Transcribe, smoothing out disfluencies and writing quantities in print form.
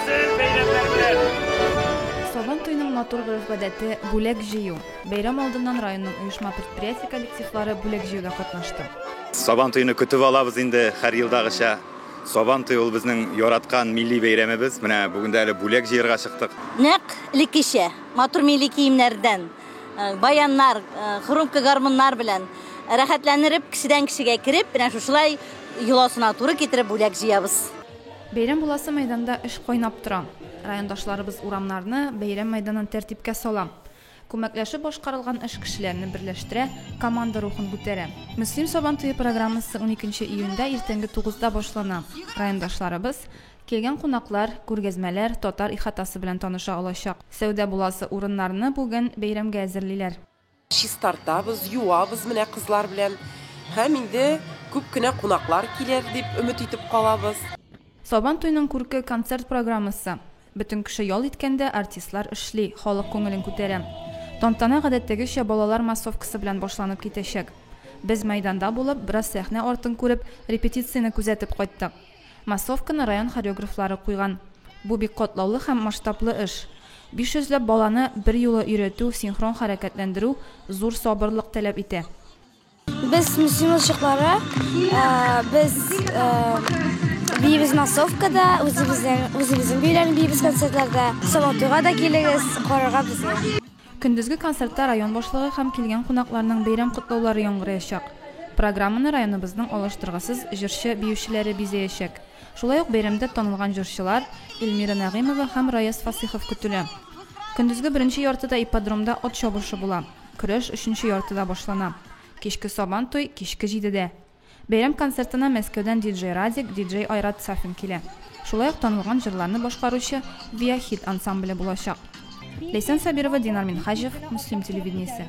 Исәнмесез, бәйрәмнәр белән! Сабан туеның матур гореф-гадәте, бүләк җыю. Бәйрәм алдыннан районның оешма-предприятие коллективлары бүләк җыюда катнашты. Сабан туены көтеп алабыз инде һәр елдагыча. Сабан туе ул безнең яраткан милли бәйрәмебез. Менә бүген дә әле бүләк җыерга чыктык. Нәкъ элеккечә, матур милли киемнәрдән, баяннар, хрупкий гармуннар белән рәхәтләнереп, кешедән кешегә кереп, менә шушылай йоласына туры китереп бүләк җыябыз. Бәйрәм буласы мәйданда эш кайнап тора. Райондашларыбыз урамнарны, бәйрәм мәйданын тәртипкә сала. Күмәкләшеп башкарылган эш кешеләрне берләштерә, команда рухын күтәрә. Мөслим Сабантуе программасы уникенче июньдә иртәнге тугызда башлана. Райондашларыбыз, килгән кунаклар, күргәзмәләр, татар ихатасы белән таныша алачак. Сәүдә буласы урыннарны бүген бәйрәмгә әзерлиләр. Чистартабыз, юабыз менә кызлар белән. Һәм инде күп кенә кунаклар килер дип өмет итеп калабыз. Сабан туеның күрке, концерт программасы. Бөтен кеше ял иткәндә, артистлар эшли, халык күңелен күтәрә. Тантана гадәттәгечә балалар массовкасы белән башланып китәчәк. Без мәйданда булып, бераз сәхнә артын күреп, репетицияне күзәтеп кайттык. Массовканы район хореографлары куйган. Бу бик катлаулы һәм масштаблы эш. 500 ләп баланы берьюлы өйрәтү, синхрон хәрәкәтләндерү зур сабырлык таләп итә. Без Мөслим җырчылары, без биибез массовкада, үзебезнең үзебезнең биюләрне биибез концертларда. Сабантуйга да килегез, карарга безне. Көндезге концертта район башлыгы һәм килгән кунакларның бәйрәм котлаулары яңгыраячак. Программаны районыбызның алыштыргысыз җырчы-биючеләре бизәячәк. Шулай ук бәйрәмдә танылган җырчылар Эльмира Нәгыймова һәм Раяз Фасыйхов көтелә. Көндезге беренче яртыда ипподромда ат чабышы була. Көрәш өченче яртыда башлана. Кичке Сабан туй, кичке җидедә. Бәйрәм концертына Мәскәүдән диджей Радик, диджей Айрат Сафин килә. Шулай ук танылган җырларны башкаручы Виа Хит ансамбле булачак. Ләйсән Сабирова, Динар Минһаҗев, Мөслим телевидениесе.